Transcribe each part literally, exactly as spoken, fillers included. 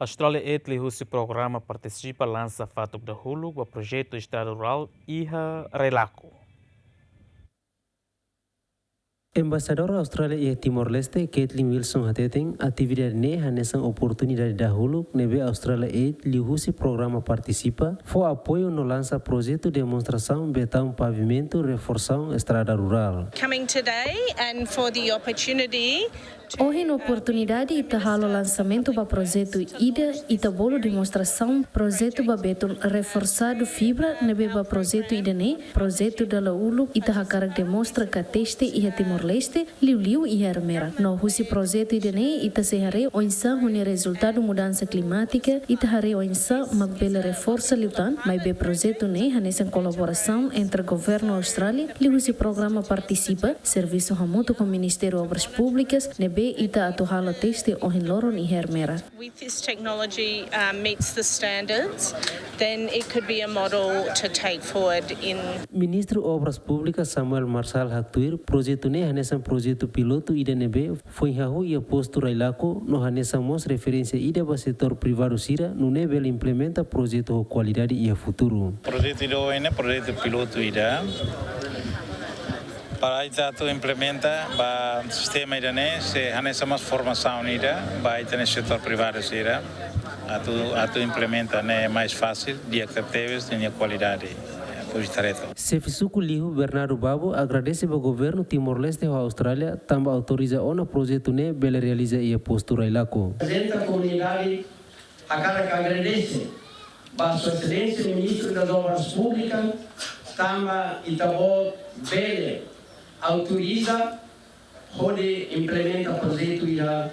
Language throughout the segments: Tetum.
Australia Aid liuhusi programa Participa lansa fatuk dahuluk ba projetu estrada rurál iha Railaco. Embaixadora Austrália iha Timor-Leste, Caitlin Wilson hateten, atividade ne'e hanesan oportunidade dahuluk ne'ebé Australia Aid liuhusi programa Participa fó apoiu no lansa projetu demonstrasaun betaun pavimentu reforsasaun estrada rurál. Coming today and for the opportunity Ohin oportunidade ita halo lansamentu ba projetu ida, ita bolu demonstrasaun projetu ba betun reforsadu fibra ne'ebé ba projetu ida-ne'e, projetu dala uluk ita hakarak demonstra ka teste iha Timor-Leste, liuliu iha Ermera. No husi projetu ida-ne'e ita sei haree oinsá ho nia rezultadu mudansa klimátika, ita haree oinsá mak bele reforsa liután, maibé projetu ne'e hanesan kolaborasaun entre Governu Austrália liuhusi programa Participa, servisu hamutuk ho Ministériu Obras Públikas, ne'ebé ita atu halo teste ohin loron iha Ermera. With this technology uh, meets the standards, then it could be a model to take forward in Ministru Obras Públikas Samuel Marçal haktuir, projetu ne'e hanesan projetu pilotu ida ne'ebé foin hahú iha postu Railaco no hanesan mós referénsia ida ba setór privadu sira nune'e bele implementa projetu ho kualidade iha futuru. Projetu ida ohin ne'e projetu pilotu ida para ita atu implementa ba sistema ida-ne'e sei hanesan mós formasaun ida ba ita-nia setór privadu sira atu atu implementa ne'e mais fásil, di'ak tebes, nia kualidade. Depois ita reto. Xefe Suku Lihu Bernardo Babo agradese ba Governu Timor-Leste ho Austrália tanba autoriza ona projetu ne'e bele realiza iha postu Railaco. Reprezenta komunidade hakarak agradese ba Sua Exelénsia Ministru das Obras Públikas tanba ita-boot bele autoriza hodi implementa projetu iha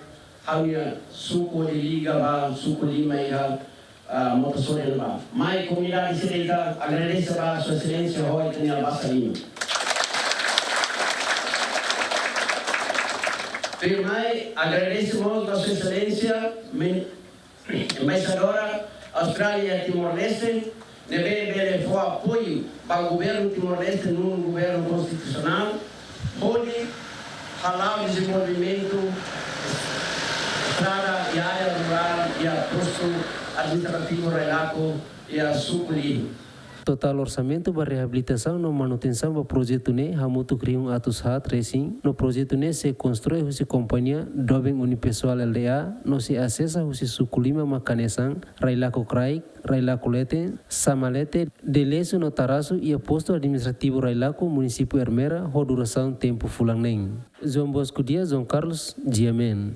ha'u-nia suku hodi liga ba suku lima iha ah, Motosori ne'ebá. Mai komunidade sira ita agradese ba Sua Exelénsia ho ita-nia basa liman. Tuirmai agradese mós ba Sua Exelénsia Min- Embaixadora Austrália Timor-Leste ne'ebé bele fó apoiu ba Governu Timor-Leste, num governu konstitusionál, hodi hala'o dezenvolvimentu estrada iha área rurál iha postu administrativu Railaco iha suku Lihu. Totál orsamentu ba reabilitasaun no manutensaun ba projetu ne'e hamutuk rihun atus haat resin, no projetu ne'e sei konstrui husi kompañia Doben Unipessoal Lda, no sei asesa husi suku lima mak hanesan Railaco Kraik, Railaco Leten, Samalete, Delesu no Tarasu iha postu administrativu Railaco, munisípiu Ermera, ho durasaun tempu fulan neen. João Bosco Dias, João Carlos, G M N.